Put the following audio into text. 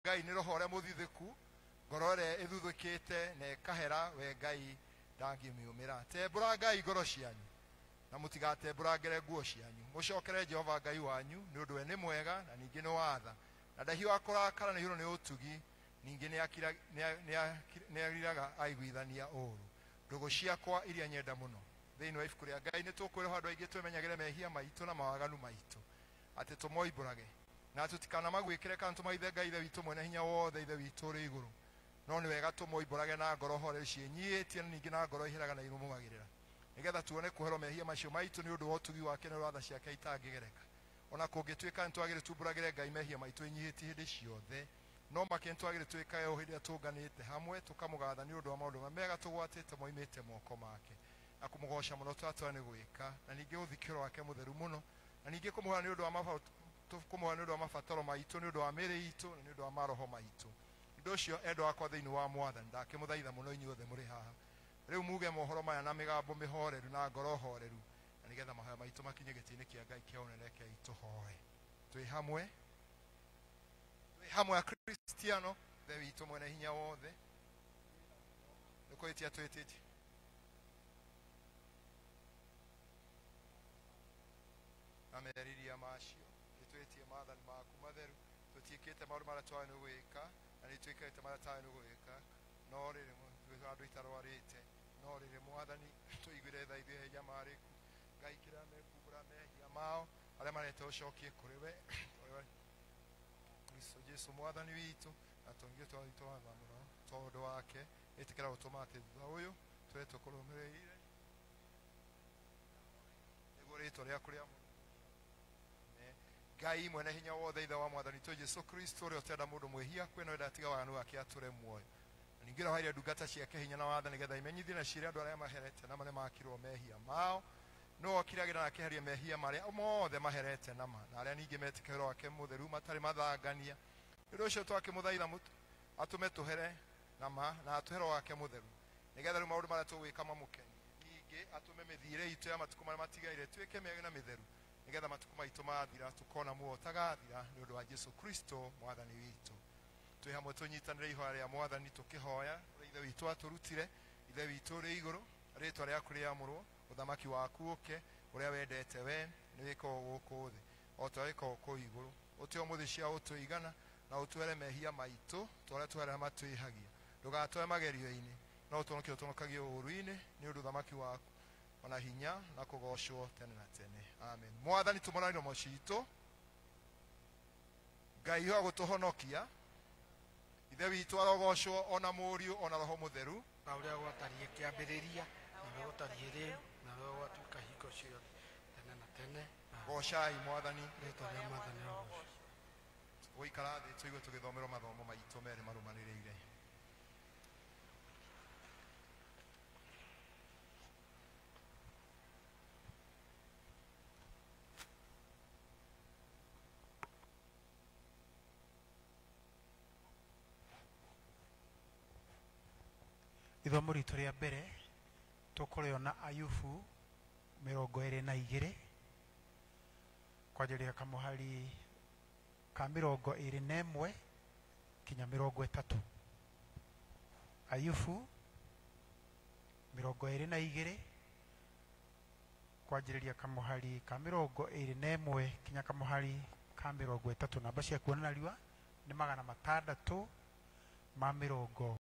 Ngai nĩ roho ũrĩa mũthithĩku, ngoro ĩrĩa ĩthuthĩkĩte na ĩkahera, we Ngai ndangĩmĩũmĩra. Tembũrangai ngoro cianyu na mũtigatembũrangĩre nguo cianyu, mũcokere Jehova Ngai wanyu, nĩ ũndũ we nĩ mwega na ningĩ nĩ watha, na ndahiũhaga kũrakara nĩ ihũrwo nĩ ũtugi, ningĩ nĩariraga aiguithania ũũru. Ndũgũ ciakwa iria nyenda mũno, thĩinĩ wa ibuku rĩa Ngai nĩ tũkwĩrwo handũ aingĩ twĩmenyagĩre mehia maitũ na mawaganu maitũ, atĩ tũmoimbũrage na tũtikanamagwĩkĩre kana tũmaithe Ngai Ithe witũ mwene hinya wothe, Ithe witũ ũrĩ igũrũ. No nĩ wega tũmoimbũrage na ngoro horeru ciĩnyiihĩtie na ningĩ na ngoro iheraga na irũmũgagĩrĩra, nĩgetha tuone kuoherwo mehia macio maitũ nĩ ũndũ wa ũtugi wake na watha ciake itangĩgereka. Ona kũngĩtuĩka nĩ twagĩrĩire tumbũragĩre Ngai mehia maitũ ĩnyihĩtie hĩndĩ ciothe, no makĩria nĩ twagĩrĩire twĩkage ũũ hĩndĩ ĩrĩa tũnganĩte hamwe, tũkamũgatha nĩ ũndũ wa maũndũ marĩa mega tũgwatĩte moimĩte moko make, na kũmũgoca mũno twatũra nĩ gwĩka, na ningĩ gũthikĩrwo wake mũtheru mũno, na ningĩ kũmũhoya nĩ ũndũ wa kũmũhoya nĩ ũndũ wa mabataro maitũ, nĩ ũndũ wa mĩĩrĩ itũ, na nĩ ũndũ wa maroho maitũ. Ũndũ ũcio endwa akwa thĩinĩ wa Mwathani, ndakĩmũthaitha mũno inyuothe mũrĩ haha rĩu muge mohoro maya na mĩgambo mĩhoreru na ngoro horeru, na nĩgetha mahoya maitũ makinye gĩtĩ-inĩ kĩa Ngai kĩa ũnene. Rekei tũhoe twĩ hamwe, twĩ hamwe Akristiano. Ithe witũ mwene hinya wothe, nĩ kwĩtia twĩtĩtie na meriria macio, nĩtwĩtie maathani maku matheru, tũtiĩkĩte maũndũ marĩa twagĩrĩirwo nĩ gwĩka, na nĩtwĩkĩte marĩa twagĩrĩirwo nĩ gwĩka, no rĩrĩ andũ itarwarĩte, no rĩrĩ Mwathani tũiguĩre tha ithuĩ anyamarĩku. Ngai kĩrĩa mekumbũra mehia mao arĩa marete ũcokie kũrĩ we, Kristo Jesu Mwathani witũ, na tũngĩ twatha mũno tondũ wake, ĩtĩkĩra gũtũma atĩ thutha ũyũ tũre tũkũrũmĩrĩire nĩguo rĩtwa rĩaku rĩa Ngai mwene hinya wothe, Ithe wa Mwathani witũ Jesu Kristo, ũrĩa ũtenda mũndũ mwĩhia kwĩ no enda waganu wake atũre muoyo, na ningĩ ũrĩa waheire ndungata ciake hinya na watha nĩgetha imenyithie na ciĩre andũ arĩa maherete na marĩa makirwo mehia mao, no okiragĩra na akeheria mehia marĩa mothe maherete nama, na arĩa ningĩ metĩkĩra wake mũtheru matarĩ mathangania. Nĩ ũndũ ũcio twakĩmũthaitha atũme tũhere nama na atũhe roho wake mũtheru, nĩgetha rĩu maũndũ marĩa tũgwĩka mamũkenie, ningĩ atũme mĩthiĩre itũ ya matukũ marĩa matigaire ĩtuĩke mĩega na mĩtheru, nĩgetha matukũ maitũ mathira tũkona muoyo ũtagathira nĩ ũndũ wa Jesu Kristo Mwathani witũ. Twĩ hamwe tũnyitanĩre ihoya rĩa Mwathani tũkĩhoya ũrĩa Ithe witũ atũrutire. Ithe witũ ũrĩ igũrũ, rĩtwa rĩaku rĩamũrwo, ũthamaki waku ũke, ũrĩa wendete we nĩ wĩkagwo gũkũ thĩ o ta wĩkagwo kũu igũrũ. Ũtũhe ũmũthĩ cia ũtũigana, na ũtwere mehia maitũ ta ũrĩa twerera matwĩhagia. Ndũgatũhe magerio-inĩ, no ũtũhonokie ũtũhonokagie ũũru-inĩ, nĩ ũndũ ũthamaki waku ona hinya na kũgocwo tene na tene. Amen. Mwathani, tũmũra iromo citũ. Ngai wa gũtũhonokia, Ithe witũ arogocwo, ona Mũriũ ona Roho Mũtheru, ta ũrĩa gwatariĩ kĩambĩrĩria, na ũrĩa gũtariĩ rĩu, na ũrĩa gwatuĩka hingo ciothe tene na tene. Gocai Mwathani. Rĩtwa rĩa Mwathani rĩrogocwo. Gũikara thĩ tũigue tũgĩthomerwo mathomo maitũ merĩ marũmanĩrĩire. Ithomo ritũ rĩa mbere tũkũrĩona Ayubu 22, kwanjĩrĩria kamũhari ka 21 kinya 30. Ayubu 22, kwanjĩrĩria kamũhari ka 21 kinya kamũhari ka 30. Namba cia kuonana riũa nĩ 660.